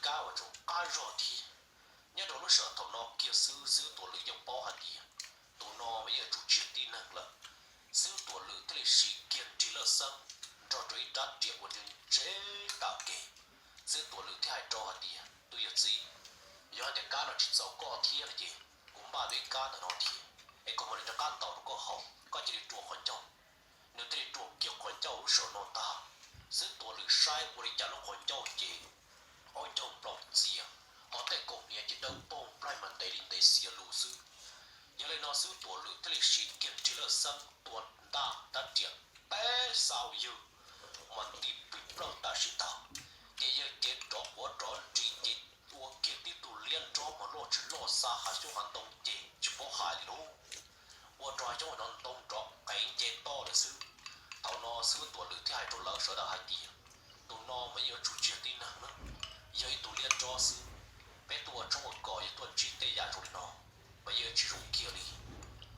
dab uas tseem qab zog thiab. Nyob rau lub sij hawm thaum no kiag xwb, xib hwb Tuam Lwm yeej paub hais tias tus no mas yeej yuav tsum tsis yog tib neeg lawm. Xib hwb Tuam Lwm thiaj li siv kiag nrig lawj xeeb nrog rau ib rab riam uas ntseb ntseb tas kev. Xib hwb Tuam Lwm thiaj hais rau hais tias, tus yawm txiv, yog hais tias kab no tsis txaus koj thiab no ces kuv npaj ib kab ntawm no thiab es kuv mam li rov qab ntaus rau koj haus, koj cia li rua qhov ncauj. Nws thiaj li rua kiag qhov ncauj lub sij hawm no ntag. Xib hwb Tuam Lwm saib ua li cas lub qhov ncauj ces ob ncauj plaum txias, ho tej kaus hniav ces dawb paug nplaig mas ntev li ntev xiav lus xwb. Yog li no xib hwb Tuam Lwm thiaj li siv kiag nrig lawj xeeb tua ntaj rab riam teb xa ywg mas nti plig plawg tam sim ntag. Ces yawg cev rov quav rov nris ces ua kiag tib tug liab nrob mas loj tsis loj xa hav xyoob hav ntoo ces tsis paub hais li lauj. Ua rau hav xyoob hav ntoo nrov qev nce toj lawm xwb. Thaum no xib hwb Tuam Lwm thiaj hais rau lawv sawv daws hais tias, tus no mas yeej yuav tsum tsis yog tib neeg na, yog ib tug liab nrob xwb. Peb tuaj ua tshoob ua kos yog tuaj ntsib tej yam zoo li no mas yeej yuav tsis zoo kiag li.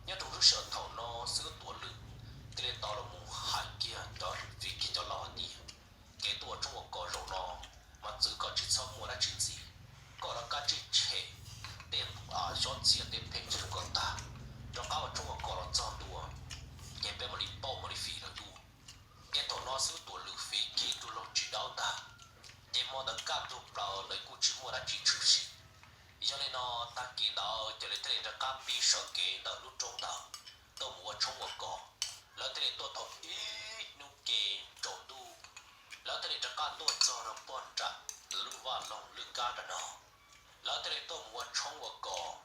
Nyob rau lub sij hawm thaum no xib hwb Tuam Lwm thiaj li tau los mus hais kiag cov, vim kiag cov laus hais tias, kev tuaj ua tshoob ua kos zaum no mas txwv kom tsis txhob muaj dab tsi ntxiv, kom rov qab tsij tshem tej xyob txhiaj tej pheej tsij rau kom tag, rov qab ua tshoob ua kos los txog ntua ces peb mam li pauj mam li fim lawv dua. Ces thaum no xib hwb Tuam Lwm fim kiag ib tug laug tsis dawb ntag, ces hmo ntawd kaj ntug plaws lawv kuj tsis muaj dab tsi tshwm sim. Yog li no tag kis ntawd ces lawv thiaj li rov qab pib sawv kev ntawm lub roob ntawd tuaj mus ua tshoob ua kos. Lawv thiaj li tuaj thaum ib hnub ke tsaus ntuj, lawv thiaj li rov qab tuaj txog rau pog nram lub vaj loog lwj kab nram no. Lawv thiaj li tuaj mus ua tshoob ua kos.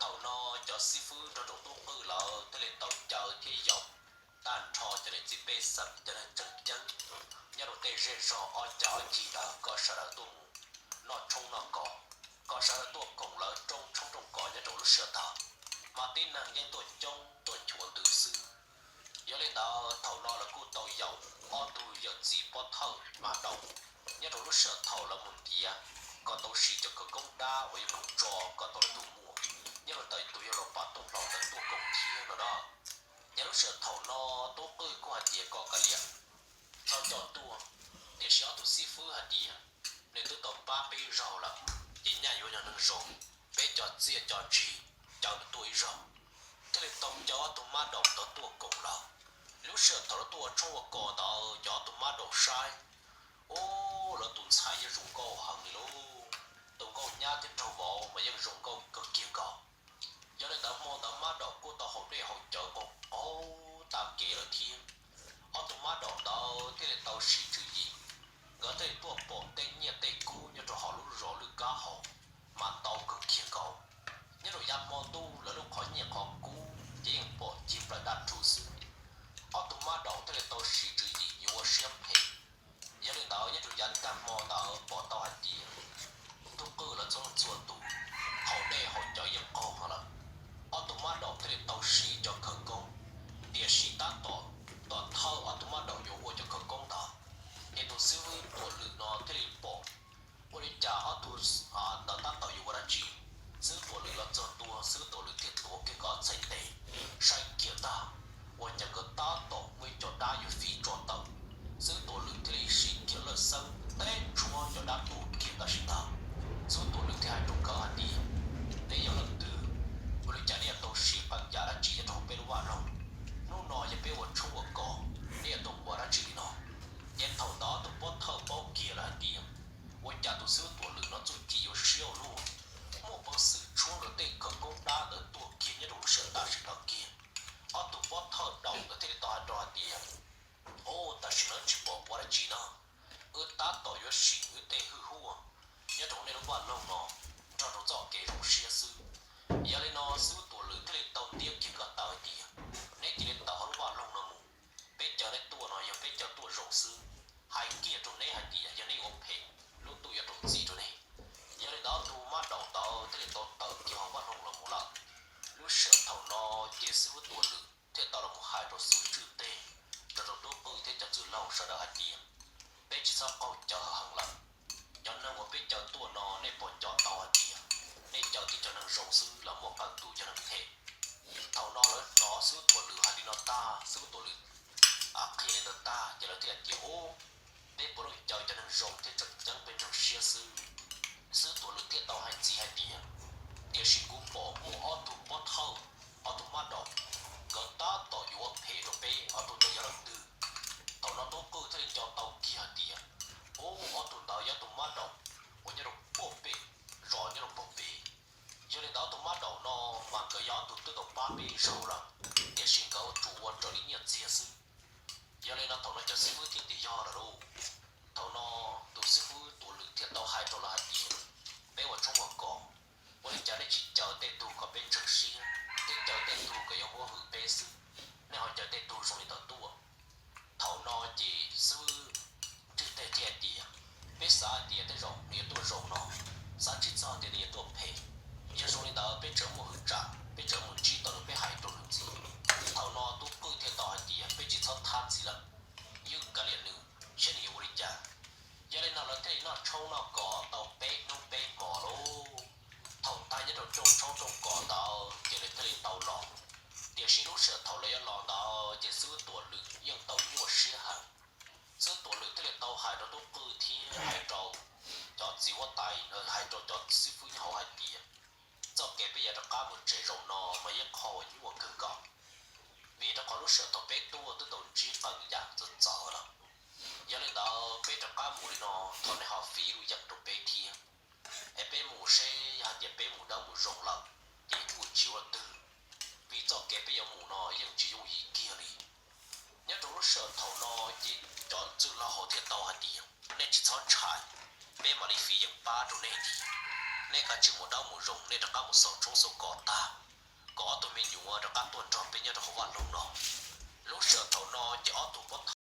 Thaum no cov xib fwb nrog rau tub qwj lawv thiaj li tau caw thiab yaum tag nrho cov niam txiv pej xeem cov neeg tseem ceeb nyob rau tej zej zog ob cag ob cig ntawd kom sawv daws tuaj mus noj tshoob noj kos, kom sawv daws tuaj koom lawv rooj tshoob rooj kos nyob rau lub sij hawm ntawd. Mas tib neeg yeej tuaj coob tuaj nchuav ntws xwb. Yog li ntawd thaum no lawv kuj tau yaum ob tug yawm txiv pov thawj Mab Daum nyob rau lub sij hawm thaum lawv mus ntiav kom tau siv cov khawv koob dab uas yuav mus tso kom tau lawv tus muam nyob rau ntawm tus yawg laus Paj Tooj Hlau ntawd tuaj koom thiab no na. Ces lub sij hawm thaum no tub qwj kuj hais tias kom kav liam txhob coj tuaj, tiam sis ob tug xib fwb hais tias nws twb tau pab peb zaug lawm, ces nyaj yuav yog neeg zoo, peb cov txiaj cov ntsig caw nws tuaj ib zaug. Thiaj li tau caw ob tug Mab Daum ntawd tuaj koom lawv. Lub sij hawm thaum lawv tuaj ua tshoob ua kos ntawd ces ob tug Mab Daum saib, ub, lawv tus ntxhais yeej zoo nkauj heev li lauj. Tus nkauj nyab thiab nraug vauv mas yeej zoo nkauj kawg kiag nkaus. Yog li ntawd hmo ntawd Mab Daum kuj tau haus dej haus cawv qaug qaug tag kev lawm thiab. Ob tug Mab Daum ntawd thiaj li tau siv tswv yim, nkawd thiaj li tuaj pom tej nyiaj tej kub nyob rau hauv lub zos lwj kab hauv mas ntau kawg kiag nkaus. Nyob rau yav hmo ntuj lawv lub qhov nyiaj qhov kub ces yeej pom cig plaws dab rhuv xwb. Ob tug Mab Daum thiaj li tau siv tswv yim yuav ua siab phem. Yog li ntawd nyob rau yav tag hmo ntawd pom tau hais tias tub qwj lawv txhua leej txhua tus haus dej haus cawv yeej qaug no lawm. Ob tug Mab Daum thiaj li tau siv cov khawv koob, tiam sis tab tom, tom thawj ob tug Mab Daum yuav ua cov khawv koob ntawd, ces tus xib hwb Tuam Lwm no thiaj li pom ua li cas ob tug ntawd tab tom yuav ua dab tsi. Xib hwb Tuam Lwm los txog ntua, xib hwb Tuam Lwm thiaj tuav kiag nkawd ob txhais tes saib kiag ntag, ua cas nkawd tab tom muaj ib co dab yuav fiv tso tawm. Xib hwb Tuam Lwm thiaj li siv kiag lawj xeeb teb ntshuab cov dab tuag kiag tam sim ntawd. Xib hwb Tuam Lwm thiaj hais rau nkawd hais tias, neb yog leej twg? Ua li cas neb yuav tau siv qee yam dab tsi nyob rau hauv peb lub vaj loog? Hnub no yog peb ua tshoob ua kos, neb yuav tuaj ua dab tsi li no? Ces thaum ntawd tus pov thawj paub kiag lawm hais tias ua cas tus xib hwb Tuam Lwm no txuj ci yuav siab ua luaj, muaj peev xwm tshuab nkawd tej khawv koob dab ntawd tuag kiag nyob rau lub sij hawm tam sim ntawd kiag. Ob tug pov thawj Daum ntawd thiaj li tau hais rau hais tias, ub, tam sim no tsis pom ua dab tsi na, wb tab tom yuav sim wb tej hwj huaj nyob rau nej lub vaj loog no nrog rau txoj kev zoo siab xwb. Yog li no xib hwb Tuam Lwm thiaj li tau ntiab kiag nkawd taw hais tias, neb cia li tawm hauv lub vaj loog no mus, peb caw neb tuaj no yog peb caw tuaj zoo xwb. Hais kiag rau neb hais tias yog neb ua phem, lub ntuj yuav rau txim rau neb. Yog li ntawd ob tug Mab Daum ntawd thiaj li tau tawm kiag hauv vaj loog los mus lawm. Lub sij hawm thaum no ces xib hwb Tuam Lwm thiaj tau los mus hais rau xib hwb Tswj Teg, rau rau tub qwj thiab cov txwj laug sawv daws hais tias, peb tsis txhob qaug cawv heev lawm. Cov neeg uas peb caw tuaj no nej puas nco tau hais tias nej caw tib cov neeg zoo xwb los muaj qee tus cov neeg phem? Thaum no lawv hnov xib hwb Tuam Lwm hais li no tag, xib hwb Tuam Lwm qhia li ntawd tag ces lawv thiaj hais tias, ub, peb puav leej caw cov neeg zoo thiab tseem ceeb peb nrog siab xwb. Tiam sis kuv pom muaj ob tug pob thawj, ob tug mab daum, nkawd tab tom yuav phem rau peb ob tug ntawd yog leej twg. Thaum no tub qwj thiaj li nco tau kiag hais tias, ub, ob tug ntawd yog ob tug mab daum uas nyob rau puag pem zos nyob rau puag pem. Yog li ntawd ob tug mab daum no mas nkawd yog ob tug twb tau pab peb zaug lawm, tiam sis nkawd tsuas ua raws li nyiaj txiag xwb. Yog li no thaum no cov xib fwb thiaj tias yog lawm lauj. Thaum no tus xib fwb Tuam Lwm thiaj tau hais rau lawv hais tias, peb ua tshoob ua kos, ua li cas nej tsis caw tej tug kom peb ntseeg siab, thiab caw tej tug kom yuav muab hwm peb xwb, nej ho caw tej tug zoo li ntawd tuaj? Thaum no ces xib fwb Ntswj Teg thiaj tias, peb xav hais tias tej zaum nws yuav tuaj zoo no, xav tsis txog tias nws yuav tuaj phem. Yog zoo li ntawd peb tseem muaj hwm tsam, peb tseem mus ntsib tau nws, peb hais rau nws ntxiv. Thaum no tub qwj thiaj tau hais tias peb tsis txhob thab ntxiv lawm, yeej kav liam nws saib nws yuav ua li cas. Yog li no lawv thiaj li noj tshoob noj kos tau peb hnub peb hmo lauj. Thaum tag nyob rau rooj tshoob rooj kos ntawd ces lawv thiaj li tau los. Tiam sis lub sij hawm thaum lawv yuav los ntawd ces xib fwb Tuam Lwm yeej tau nyuaj siab heev. Xib fwb Tuam Lwm thiaj li tau hais rau tub qwj thiab hais rau cov txiv huab tais, hais rau cov xib fwb nyob hauv hais tias, txoj kev peb yuav rov qab mus tsev zaum no mas yeej qhov uas nyuaj kawg nkaus, vim rau qhov lub sij hawm thaum peb tuaj twb tau ntsib qee yam txawv txawv lawm. Yog li ntawd peb rov qab mus li no, thov nej ho fiv lub yeem rau peb thiab, es peb mus seb yog hais tias peb mus dawb mus zoo lawm ces kuj tsis ua twg, vim txoj kev peb yuav mus no yeej tsis yooj yim kiag li. Nyob rau lub sij hawm thaum no ces cov ntxhw laug hauv thiaj tau hais tias, nej tsis txhob ntshai, peb mam li fiv yeem pab rau nej tiag. Nej kav tsij mus dawb mus zoo, nej rov qab mus xaus tshoob xaus kos tag, kom ob tug me nyuam rov qab tuaj nrog peb nyob rau hauv vaj loog no. Lub sij hawm thaum no ces ob tug